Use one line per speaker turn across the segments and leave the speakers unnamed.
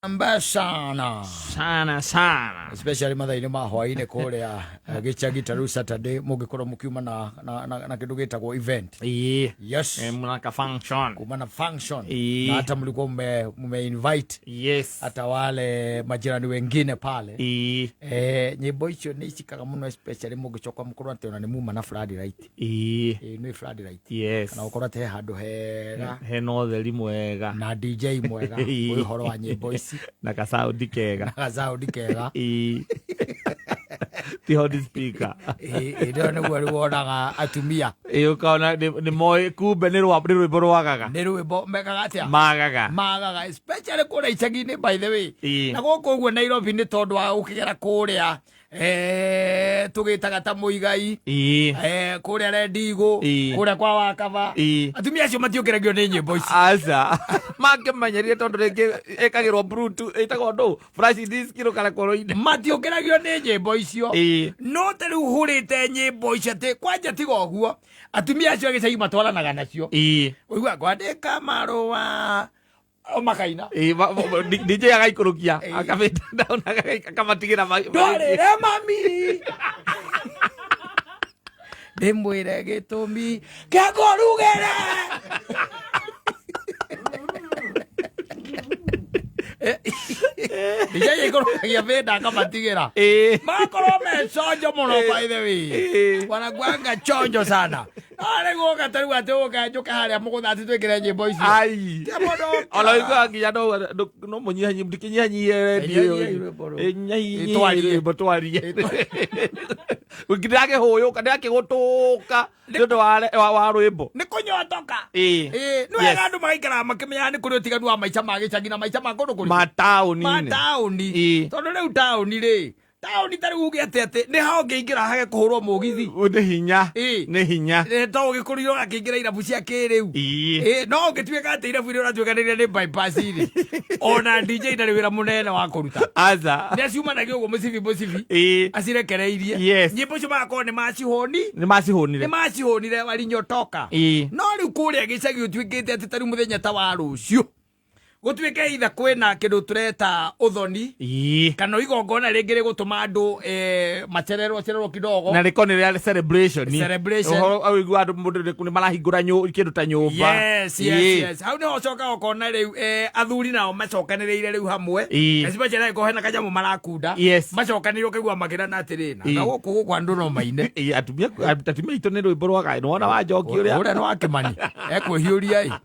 Mbaya sana
Sana sana.
Especially mathaa-inĩ ma hwaĩ-inĩ kũrĩa gĩcagi ta rĩu Saturday mũngĩkorwo mũkiuma na kĩndũ gĩtagwo event.
Ĩĩ.
Yes.
Mnaka function.
Kuma na function.
Ĩĩ.
Na hata mlikuwa mume invite hata wale majirani wengine pale.
Ĩĩ.
Nyĩmbo icio nĩ icikaga mũno, especially mũngĩcoka mũkorwo atĩ ona nĩ muma na floodlight.
Ĩĩ.
Nĩ floodlight.
Yes.
Kana gũkorwo atĩ he handũ hega
hena ũtheri mwega
na DJ mwega.
Ĩĩ.
Wĩ ũhoro wa nyĩmbo ici
na kasaundi kega.
Na gasaundi kega.
Ĩĩ. Ti hot speaker.
Ĩĩ, ĩyo nĩguo rĩu wonaga atumia.
Ĩĩ, ũkona nĩ moĩ kumbe nĩ rwĩmbo rwagaga.
Nĩ rwĩmbo mekaga atĩa?
Magaga.
Magaga, especially kũrĩa icagi-inĩ, by the way.
Ĩĩ.
Na gũkũ ũguo Nairobi nĩ tondũ wa gũkĩgera kũrĩa tũgĩtaga ta Mũigai.
Ĩĩ.
Kũrĩa Rendigũ.
Ĩĩ.
Kũrĩa kwa Wakaba.
Ĩĩ.
Atumia acio matiũkĩragio nĩ nyĩmbo ici.
Aca, makĩmenyerie tondũ rĩngĩ ĩkagĩrwo Bluetooth, ĩtagwo ndũ, flash disk rũkarekwo.
Matiũkĩragio nĩ nyĩmbo icio.
Ĩĩ.
No ta rĩu hũrĩte nyĩmbo icio atĩ kwanja tiga ũguo atumia acio a gĩcagi matwaranaga nacio.
Ĩĩ.
Ũigua kwandĩka marũa o makaina.
Ĩĩ, DJ agaikũrũkia.
Ĩĩ.
Akamĩta down, akamatigĩra
ndwarĩre mami ndĩmwĩre gĩtũmi kĩa kũrugĩre. DJ aikũrũkagia bĩnda akamatigĩra.
Ĩĩ.
Magakorwo me chonjo mũno, by the way.
Ĩĩ.
Wanakuanga chonjo sana. No rĩu ũka ta rĩu atĩ ũka njũke harĩa mũgũnda atĩ twĩkĩre nyĩmbo icio.
Ai.
Tia mũndũ ũkĩra.
Ona ũiguaga nginya no mũnyihanyihie, ndikĩnyihanyihie redio.
Nyihanyihia rwĩmbo rũu.
Ĩ, nyihanyihie
Twarie.
rwĩmbo twarie. Ndĩrakĩhũyũka, ndĩrakĩgũtũka nĩ ũndũ wa rwĩmbo.
Nĩ kũnyotoka.
Ĩĩ.
Ĩĩ, nĩ wega andũ magaikaraga makĩmenyaga nĩ kũrĩ ũtiganu wa maica ma gĩcagi na maica ma kũndũ kũrĩkũ?
Mataũni-inĩ.
Mataũni.
Ĩĩ.
Tondũ rĩu taũni rĩ, taũni ta rĩu uge atĩ nĩ ha ũngĩingĩra hage kũhũrwo mũgithi?
Nĩ hinya.
Ĩĩ.
Nĩ hinya.
To ũgĩkũrire ũgakĩingĩra irabu cia kĩrĩu.
Ĩĩ.
Ĩĩ, no ũngĩtuĩka atĩ irabu iria ũratuĩkanĩria nĩ bypass rĩ, ona DJ ndarĩ wĩra mũnene wa kũruta.
Aca.
Nĩ aciumanagia ũguo mũcibi mũcibi.
Ĩĩ.
Acirekereirie.
Yes.
Nyĩmbo icio magakorwo nĩ macihũni.
Nĩ macihũnire.
Nĩ macihũnire warinyotoka.
Ĩĩ.
No rĩu kũrĩa gĩcagi ũtuĩkĩte atĩ ta rĩu mũthenya ta wa rũciũ gũtuĩke itha kwĩna kĩndũ tũreta ũthoni
Ĩĩ.
kana igongona rĩngĩ rĩgũtũma andũ macererwo cererwo kidogo.
Na rĩko nĩ rĩa celebration.
Celebration.
Ũhoro ũigua andũ mũndũ nĩ marahingũra kĩndũ ta nyũmba.
Yes.
Ĩĩ.
Yes, hau nĩho ũcokaga ũkona rĩu athuri nao macokanĩrĩire rĩu hamwe.
Ĩĩ.
Especially angĩkorwo hena kanyamũ marakunda.
Yes.
Macokanĩrĩire ũkaigua makĩrana atĩrĩ na
Ĩĩ.
na gũkũ andũ no maine.
Ĩĩ, atumia aitũ nĩ rwĩmbo rwagaĩ nĩwona wa njoki ũrĩa.
Ũrĩa nĩ wa Kĩmani ekwĩhiũria ĩ.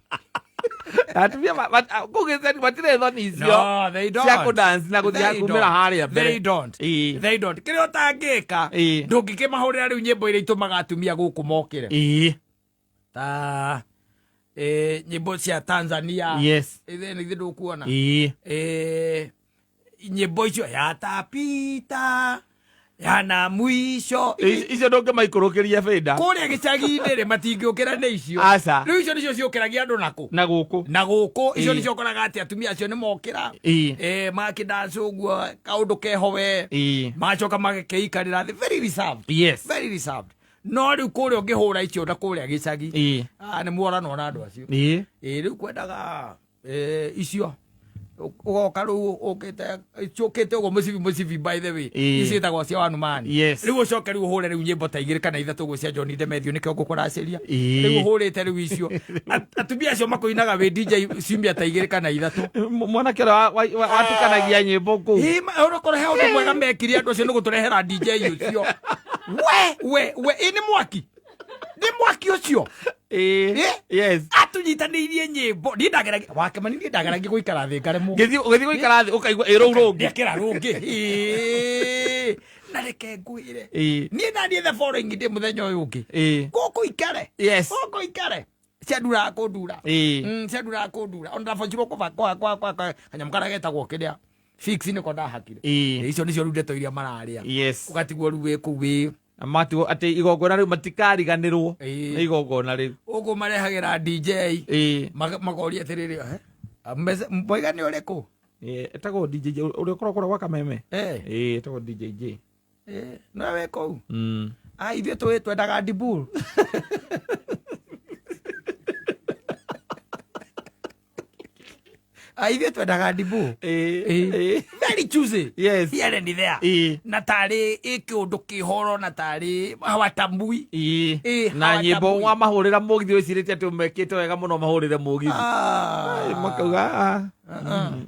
Atumia kũu gĩcagi matirĩ thoni icio
No, they don't.
cia kũdance na gũthiĩ
They
kumĩra
don't.
harĩa mbere.
They don't.
Ĩĩ.
They don't. Kĩrĩa ũtangĩka
Ĩĩ.
ndũngĩkĩmahũrĩra rĩu nyĩmbo iria itũmaga atumia gũkũ mokĩre.
Ĩĩ.
Ta nyĩmbo cia Tanzania.
Yes.
Ithe nĩ ndũkuona.
Ĩĩ.
Nyĩmbo icio yatapita yana mwisho.
Icio ndũngĩmaikũrũkĩria bĩnda.
Kũrĩa gĩcagi-inĩ rĩ matingĩũkĩra nĩ icio.
Aca.
Rĩu icio nĩcio ciũkĩragia andũ nakũ?
Na gũkũ.
Na gũkũ icio
Ĩĩ.
nĩcio ũkoraga atĩ atumia acio nĩ mokĩra.
Ĩĩ.
Makĩdance ũguo kaũndũ keho we.
Ĩĩ.
Magacoka magakĩikarĩra thĩ, very reserved.
Yes.
Very reserved. No rĩu kũrĩa ũngĩhũra icio na kũrĩa gĩcagi.
Ĩĩ.
Ah, nĩ muoranwo na andũ acio.
Ĩĩ.
Ĩĩ, rĩu kwendaga icio ũgoka rĩu ũkĩte ciũkĩte ũguo mũcibi mũcibi, by the way.
Ĩĩ.
Ici ciĩtagwo cia wanumani.
Yes.
Rĩu ũcoke rĩu ũhũre rĩu nyĩmbo ta igĩrĩ kana ithatũ ũguo cia John Demethew nĩkĩo ngũkũracĩria.
Ĩĩ.
Rĩu ũhũrĩte rĩu icio atumia acio makũinaga wĩ DJ ciumia ta igĩrĩ kana ithatũ.
Mwanake ũrĩa watukanagia nyĩmbo kũu.
Ĩĩ, ũkorwo he ũndũ mwega mekire andũ acio nĩ gũtũrehera DJ ũcio. We ĩ nĩ mwaki, nĩ mwaki ũcio.
Ĩĩ.
Ĩ?
Yes.
Atunyitanĩirie nyĩmbo, niĩ ndageragia wakemani, niĩ ndageragia gũikara thĩ ngaremwo.
Ũgĩthiĩ gũikara thĩ ũkaigua ĩ rũu rũngĩ.
Ndekĩra rũngĩ. Ĩĩ. Na reke ngwĩre,
Ĩĩ.
niĩ naniĩ the following day, mũthenya ũyũ ũngĩ
Ĩĩ.
gũkũ ikare.
Yes.
Gũkũ ikare cianduraga kũndura.
Ĩĩ.
Cianduraga kũndura ona ndabocirwo kũba kwa kanyamũ karĩa getagwo kĩrĩa fix nĩko ndahakire.
Ĩĩ.
Icio nĩcio rĩu ndeto iria mararĩa.
Yes.
Ũgatigwo rĩu wĩ kũu wĩ
Na matigwo atĩ igongona rĩu matikariganĩrwo
Ĩĩ.
nĩ igongona rĩu.
Ũguo marehagĩra DJ.
Ĩĩ.
Makoria atĩrĩrĩ, mwaiga nĩ ũrĩkũ?
Ĩĩ, etagwo DJ J, ũrĩa ũkoragwo kũrĩa gwa Kameme.
Eh.
Ĩĩ, etagwo DJ J.
Nowe wĩ kũu?
Mm.
Ah, ithuĩ tũĩ twendaga Dibul. Ah, ithuĩ twendaga ndimũ.
Ĩĩ.
Very choosy.
Yes.
Here and there.
Ĩĩ.
Na tarĩ ĩ kĩũndũ kĩhoro na tarĩ hawatambui.
Ĩĩ.
Ĩĩ,
Na nyĩmbo
hawatambui.
wamahũrĩra mũgithi wĩcirĩtie atĩ ũmekĩte wega mũno mahũrĩre mũgithi.
Ah.
Ai, makauga ah.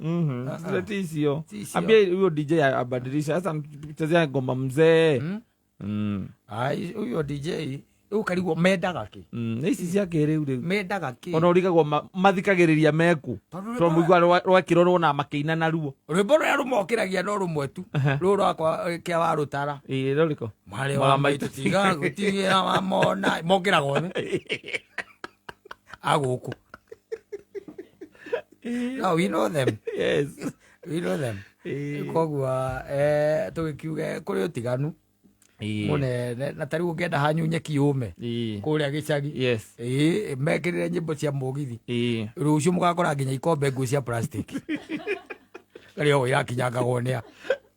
Mhm. Sileti icio.
Ti icio.
Ambia huyo DJ abadilisha sasa mchezea ngoma mzee. Mm.
Ai, huyo DJ rĩu karigwo mendaga kĩ?
Nĩ ici cia kĩrĩu rĩu.
Mendaga kĩ?
Ona ũrigagwo mathikagĩrĩria meku.
Tondũ
Tondũ mũigua rwekĩrwo rwona makĩina naruo.
Rwĩmbo rũrĩa rũmokĩragia no rũmwe tu. Rũrũ rwakwa kĩa warũtara.
Ĩĩ rũrĩkũ?
Mwarĩ wa maitũ tiga gũtigĩra wamona. Mokĩraga othe. Agũkũ. No, we know them.
Yes.
We know them.
Ĩĩ.
Koguo tũgĩkiuge kũrĩ ũtiganu
Ĩĩ.
mũnene na tarĩu ũngĩenda hanyu nyeki yũme
Ĩĩ.
kũrĩa gĩcagi.
Yes.
Ĩĩ, mekĩrĩre nyĩmbo cia mũgithi.
Ĩĩ.
Rũciũ mũgakora nginya ikombe nguo cia plastic. Karĩ o irakinyangagwo nĩa.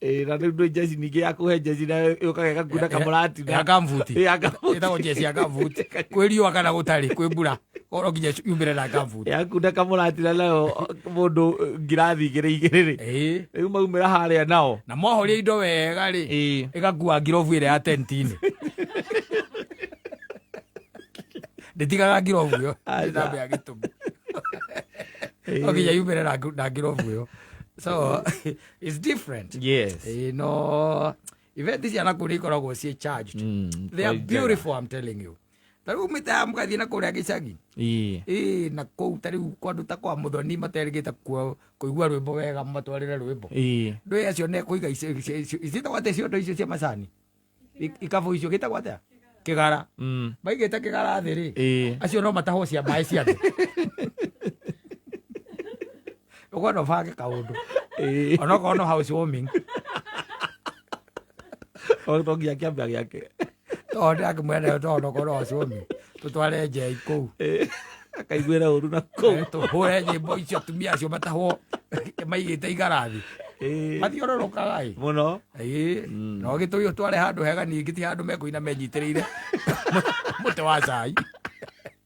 Ĩĩ, na rĩu ndwĩ njeci ningĩ ya kũhe njeci nayo yũkaga ĩgakunda kamũrati
Ya kambuti.
Ya kambuti.
Ĩtagwo njeci ya kambuti. Kwĩ riũa kana gũtarĩ, kwĩ mbura. Oro nginya yumĩre na kambuti.
Yakunda kamũratira nayo mũndũ ngirathi igĩrĩ igĩrĩ rĩ.
Ĩĩ.
Rĩu maumĩra harĩa nao.
Na mwahoria indo wega rĩ,
Ĩĩ.
ĩgakua ngirobu ĩrĩa ya tenti-inĩ. Ndĩtigaga ngirobu ĩyo.
Aca.
Ĩtambia gĩtũmi. No nginya yumĩre na ngirobu ĩyo. So, it's different.
Yes.
Ĩĩ, no event cia nakũu nĩ ikoragwo ciĩ charged. They are
Njega.
beautiful, I'm telling you. Ta rĩu umĩte haha mũgathiĩ na kũrĩa gĩcagi.
Ĩĩ.
Ĩĩ, na kũu ta rĩu kwa andũ ta kwa Mũthoni materĩgĩte kũigua rwĩmbo wega matwarĩre rwĩmbo.
Ĩĩ.
Ndũĩ acio ne kũiga iciĩtagwo atĩa ciondo icio cia macani? Ikabũ icio gĩtagwo atĩa? Kĩgara. Maigĩte kĩgara thĩ rĩ.
Ĩĩ.
Acio no matahwo cia maĩ cia thĩ. Ũkwenda ũbange kaũndũ.
Ĩĩ.
Onokorwo no house warming.
O to nginya kĩambia gĩake.
Tondũ ndakĩmwĩra nayo tondũ onokorwo no house warming. Tũtware njei kũu.
Ĩĩ. Akaiguĩra ũru na kũu.
Tũhũre nyĩmbo icio atumia acio matahwo maigĩte igara thĩ.
Ĩĩ.
Mathiũrũrũkaga ĩ.
Mũno.
Ĩĩ. No gĩtũi ũtware handũ hega ningĩ ti handũ mekũina menyitĩrĩire mũtĩ wa cai.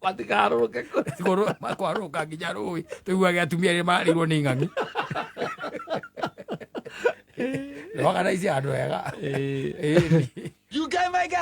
Matikarũrũke kũ.
Makwarũrũka nginya rũĩ tũiguage atumia arĩa mararĩirwo nĩ ing'ang'i. Organize handũ hega.
Ĩĩ.
Ĩĩ.
You get my guy.